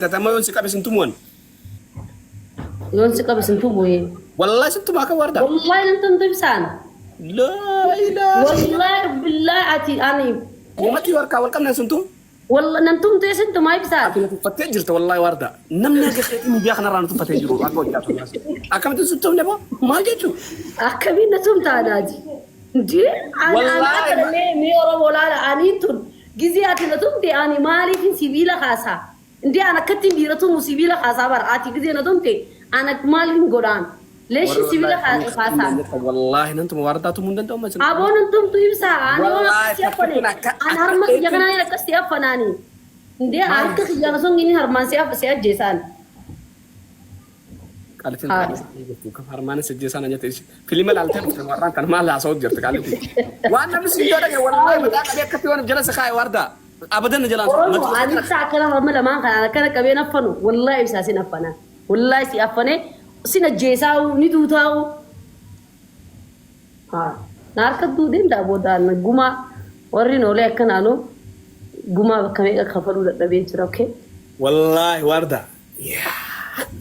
Amma yoon si qabe sin tumuwan. Yoon si qabe sin tumu. Wallahi sin tuma akka warda. Wallahi nan tumtu ibsaan. Laa ilaaha. Wallahi billahi ati ani. Uummatni yoo harkaa wal qabne sin tumu. Wallahi nan tumtu sin tumaa ibsaan. Ati na tuffattee jirta wallahi warda. Namni akka keetii miidiyaa kanarraa na tuffatee jiru akka hojjaatu. Akkamitti sin tumne boo? Maal jechuu? Akkamiin na tumtaa naati? Ndi ani ani Wallahi. akka mee mee Oromoo laala ani tun gizee ati na tumte ani maaliifin sibiila kaasaa? Indee an akkattiin dhiira tumu sibiila kaasaa bara ati gizee na tumte an ak maaliin godhaan leeshi sibiila kaasaa. Wallaahi nan tuma waardaa tumuu hin danda'u masin. Aboo nan tumtu ibsaa ani waan Wallaahi akkas si affane takka akka an harma kiyya kanaan akkas si affanaani. Indee harka kiyya osoo hin harmaan si si ajjeesaan. Qaalitiin kan harmaanis ajjeesaan ajjete filima laaltee dhufte warraan kan maal haasa'u jirti qaalitiin. Waan namni si yoo dhage wallaahi mataa qabee akkatti waan jala si kaa'e waardaa abadan na jalaan. Oromoo ani ibsaa akkana harma lamaan kanaan akkana qabeen affanu wallaahi ibsaa sin affanaa. Wallaahi si affane sin ajjeesaa'u ni duutaa'u. Na harka duudeen daa boodaan gumaa warri noolee akkanaanu gumaa bakka meeqa kafaluu dadhabee jira okay. Wallaahi waardaa.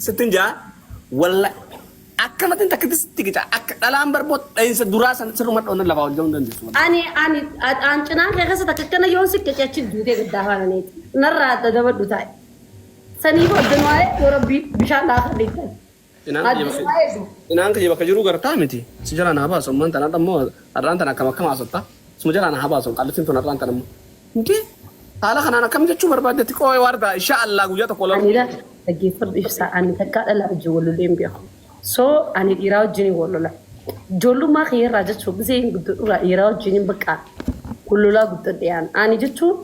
Sittin jaa wallaahi akkanatti takkatti sitti qica akka dhalaan barboo dhayinsa duraa san sirruma dhoonna lafaa ol ja'uu hin dandeessu. Ani ani an cinaan kee keessa takka akkana yoon sikke achi duutee gaddaa faananeeti. Narraa adda dabadhu taa'e. Saniif adda waa'ee yoo rabbii bishaan naa kadheettan. Cinaan kiyya bakka jiru gartaa miti. Si jalaa naa baasu ammaan tana ammoo har'aan tana akkam akkam haasofta. Suma jalaa naa baasu qallitiin tun har'aan tana ammoo. Inti haala kanaan akkam jechuu barbaaddetti qoo'ee waardaa insha Allah guyyaa tokko Ani la dhaggeeffadhu ibsaa ani takkaa dhala wajjin wal lolee hin beeku. So ani dhiiraa wajjin wal lola. Ijoollummaa kiyya irraa jechuun gisee hin guddadhurraa dhiiraa wajjin bakka wal lolaa guddadhe ani. Ani jechuun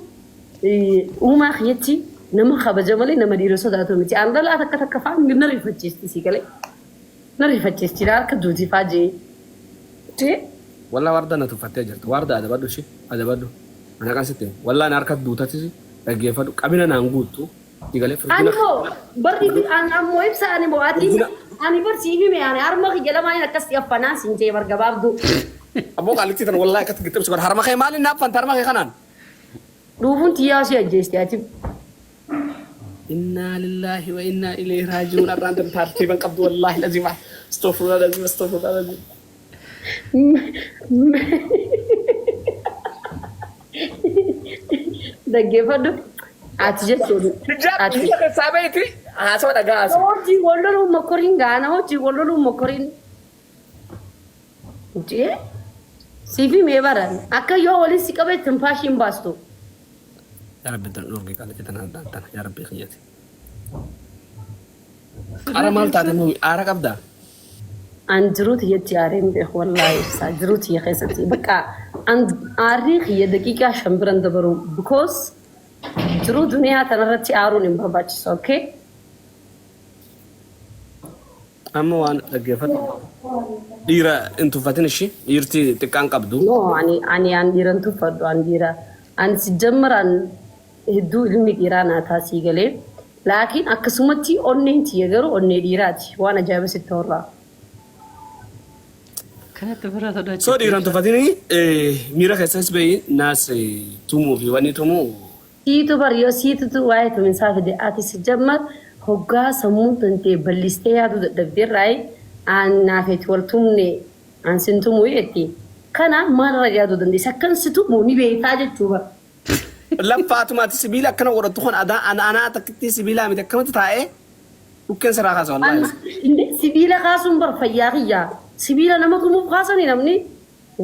uumaa kiyyatti nama kabaja malee nama dhiira sodaatu miti. An dhalaa takka takka fa'aa na rifachiisti si galee. Na rifachiisti harka duuti fa'aa jee. Jee. Wallah warda na tuffattee jirti. Warda adabadhu ishee adabadhu. Ana kan sitti wallah na harka duutatti dhaggeeffadhu qabina naan guuttu. Si galee Ani moo barri an ammoo ibsa ani moo ati ani bar siif hime ani harma kiyya lamaan akkas si affanaa siin jee bar gabaabduu. Abboo qaalittii tan wallahi akkatti gixxibsu godha. Harma kee maaliin naaf fanta harma kee kanaan? Dhuufuun tiyyaa si ajjeesti ati. Innaa lillaahi wa innaa ilayhi raaji'uun arraan tan tartiiban qabdu wallaahi lazima. Astaghfirullah lazim astaghfirullah lazim. Dhaggeeffadhu. Ati jechuun. Hijab Ati. hija keessaa baheeti haasawa dhagaa haasa. Hojii wal loluun mokkoriin gaana hojii wal loluun mokkoriin. Jee. Siif himee baran akka yoo waliin si qabe tinfaashii hin baastu. Yaa Rabbi tan dhorgi qaalitti tana tana yaa Rabbi kiyyati. Qara maal taate moo aara qabdaa? An jiruu tiyyatti aaree hin beeku wallaahi ibsaa jiruu tiyya keessatti bakka an aarrii kiyya daqiiqaa 5 biran dabaru because jiruu duniyaa tanarratti aaruun hin barbaachisu okay. Amma waan dhaggeeffadhu. Dhiira hin tuffatin ishii dhiirti xiqqaan qabdu. No ani ani an dhiira hin tuffadhu an dhiira an si jammaraan hedduu ilmi dhiiraa naa taa sii galee laakiin akkasumatti onneen tiyya garuu onnee dhiiraati waan ajaa'iba sitti horraa. Kanatti ofirraa sodaachifte. So dhiira hin tuffatini miira keessas bahi naas tumuu fi wanni tumuu. Siitu bar yoo siitutu waa'ee tuminsaa fide ati si jammar hoggaa sammuun tantee ballistee yaaduu dadhabderraayi an naaf eti wal tumne an sin tumuu jetti kana maalirra yaaduu dandeessa akkan si tumu ni beektaa jechuu bar. Laffaatuma ati sibiila akkana godhattu kun adaa ana anaa takkittii sibiilaa miti akkamatti taa'ee dhukkeen sirraa kaasa An wallaahi. sibiila kaasuun bar fayyaa kiyya sibiila nama tumuuf kaasani namni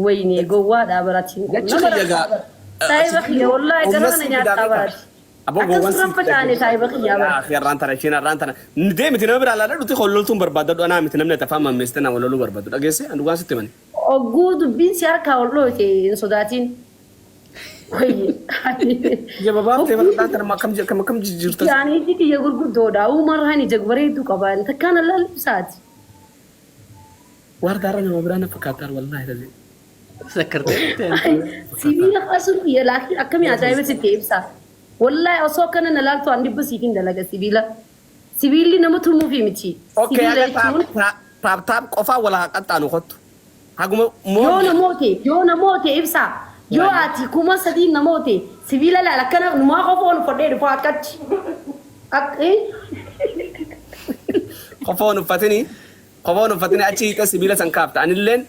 Wayne gowwaadha bar atiin kun. Jechi Nama kiyya rakkisaa gaa bar. Saahiba kiyya wallaahi humna gara kana sii fidaa nyaattaa bar beektaa. ati. Aboo Akkas gowwan sirra sii facaane saahiba kiyyaa bar. Yaa har'aan tana isheen har'aan tana ni deemiti nama biraa laaladhu dhuti holloltuun barbaadadhu anaa miti namni ati afaan mammeessite naa walloluu barbaadu dhageesse an dhugaan sitti himani. Ogguu dubbiin si harkaa ol dhooyte hin sodaatiin. Wayye. Ija babaaftee har'aan tana akkam akkam akkam jijjiirta. Yaani iji kiyya gurguddoodha. Uumarraan ija bareedduu qaba. Takkaan allaallu isaati. Waardaarra nama biraa na fakkaata wallaahi lazim. Sakkartee dhuftee antu. Sibiila kaasuun kiyya laakiin akkamii ajaa'iba sitti ibsa. Wallaahi osoo akkana na laaltu an dhibba siif hin dalaga sibiila. Sibiilli nama tumuufi miti. Okay, Sibiila haga jechuun taap taap taap qofaa wal haa qaxxaanu kottu. Haguma yoo moonne. namoote yoo namoote ibsa yoo ati 3000 namoote sibiila laal akkana numaa qofa ol fodhee dhufa akkatti. Akka Kofoon uffatini kofoon uffatini achi hiixee sibiila san kaafta. Anilleen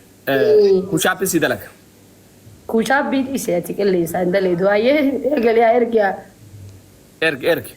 push-upii si dalaga. Push-upii dhiisee ati qilleensaan daleedu baay'ee eegalee haa ergiyaa. Ergi ergi.